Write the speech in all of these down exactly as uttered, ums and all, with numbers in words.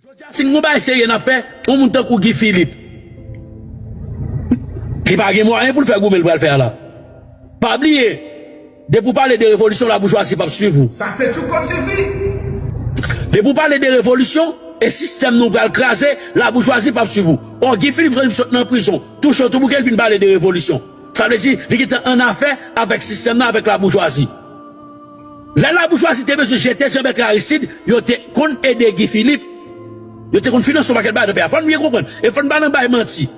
Jodi a, si n gon bagay serye n ap fè, yon moun tankou Guy Philippe, li pa gen mwayen pou l fè goumen l pral fè a la. Pa bliye, depi w pale de revolisyon, laboujwazi p ap swiv ou. Sa se tchoukòm sifi. Depi w pale de revolisyon, e sistèm nou pral kraze, laboujwazi p ap swiv ou. Ò, Guy Philippe, lè l sot nan prizon, tou cho tou bouke, l vin pale de revolisyon. Sa vle di, li gentan annafè avèk sistèm nan, avèk laboujwazi. Lè laboujwazi te bezwen jete Jean Bertrand Aristide, yo te konn ede Guy Philippe. Yo te konn finanse yon pakèt bagay nan peyi a. Fò n byen konprann. E fò n pa nan bay manti.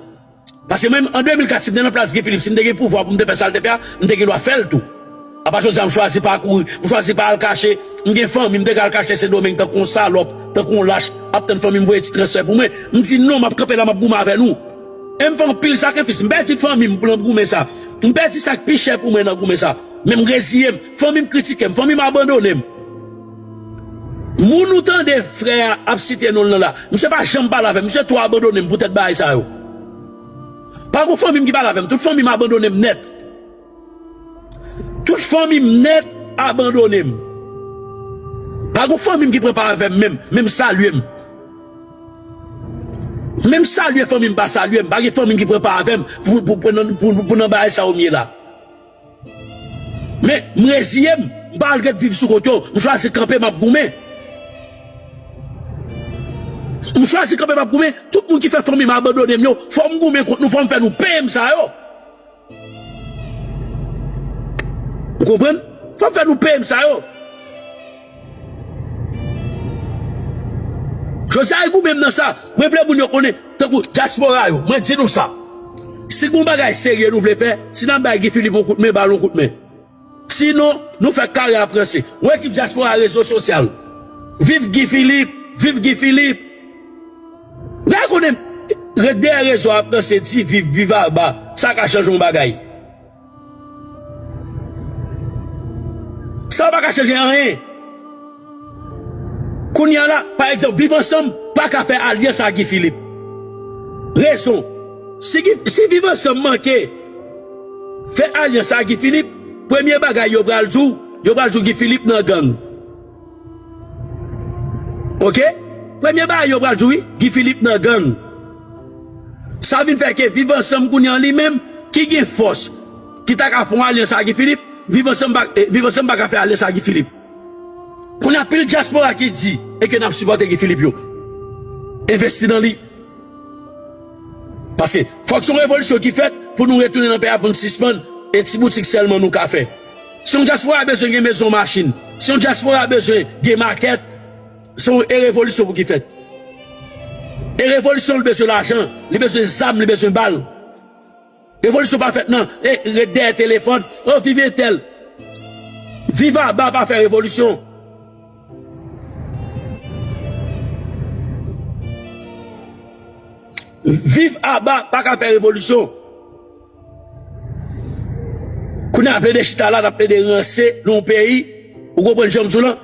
Paske mwen, an de mil kat, si m te nan plas Guy Philippe, si m te gen pouvwa pou m te fè sa l te fè a, m te gen dwa fè l tou. Apa jodi a, m chwazi pa kouri, m chwazi pa al kache. M gen fanmi, m te ka al kache Sendomeng tankou yon salòp, tankou yon lach, ap tann fanmi m voye ti transfè pou mwen. M di non, m ap kanpe la, m ap goumen avè nou. E m fè anpil sakrifis, m pèdi fanmi m pou nan goumen sa. M pèdi sa k pi chè pou mwen nan goumen sa. Men m reziye m. Fanmi m kritike m, fanmi m abandone m. Moun ou tande frè a ap site non l nan la, misye pa janm pale avè m, misye tou abandone m poutèt bagay sa yo. Pa gon fanmi m ki pale avè m, tout fanmi m abandone m nèt. Tout fanmi m nèt abandone m. Pa gon fanmi m ki pran pa avè m menm, menm salye m. Menm salye fanmi m pa salye m, pa gen fanmi m ki pran pa avè m pou, pou, pou, nan- pou, pou nan bagay sa yo m ye la. Men, m reziye m, m pa al ret viv sou kont yo, m chwazi kanpe, m ap goumen. M chwazi kanpe, m ap goumen, tout moun ki fè fanmi m abandone m yo, fò m goumen kont nou, fò m fè nou peye m sa yo. Ou konprann? Fò m fè nou peye m sa yo. Jodi a, e goumen m nan sa. Mwen vle moun yo konnen, tankou dyaspora yo, mwen di nou sa. Si gon bagay serye nou vle fè, si n ap bay Guy Philippe yon kout men, ba l yon kout men. Sinon, nou fè kare ap ranse. Yon ekip dyaspora rezo sosyal. Viv Guy Philippe, viv Guy Philippe. Lè konnen ret dèyè rezo ap ranse, di viv, viv aba, sa ka chanje yon bagay. Sa pa ka chanje anyen. Kounye a la, pa egzanp, Viv Ansanm pa ka fè alyans ak Guy Philippe. Rezon, si, Guy- si Viv Ansanm manke fè alyans ak Guy Philippe, premye bagay yo pral di w, yo pral di w Guy Philippe nan gang. Oke? Premye bagay yo pral di w, wi, Guy Philippe nan gang. Sa vin fè ke Viv Ansanm kounye a li menm, ki gen fòs, ki ta ka fè yon alyans ak Guy Philippe, Viv Ansanm pa, eh, Viv Ansanm pa ka fè alyans ak Guy Philippe. Kounye a pil dyaspora ki di, e ke n ap sipòte Guy Philippe yo. Envesti nan li. Paske fòk se yon revolisyon ki fèt pou nou retounen nan peyi a pou n sispann e ti boutik sèlman nou ka fè. Si yon dyaspora bezwen gen mezon machin, si yon dyaspora bezwen gen makèt, se yon e revolisyon pou ki fèt. E revolisyon li bezwen lajan, li bezwen zam, li bezwen bal. Revolisyon pa fèt nan e ret dèyè telefòn, o viv entèl. Viv aba pa fè revolisyon. Viv aba pa ka fè revolisyon. Kounye a plede chita la, n ap plede ranse nan yon peyi. Ou konprann jan m di w lan?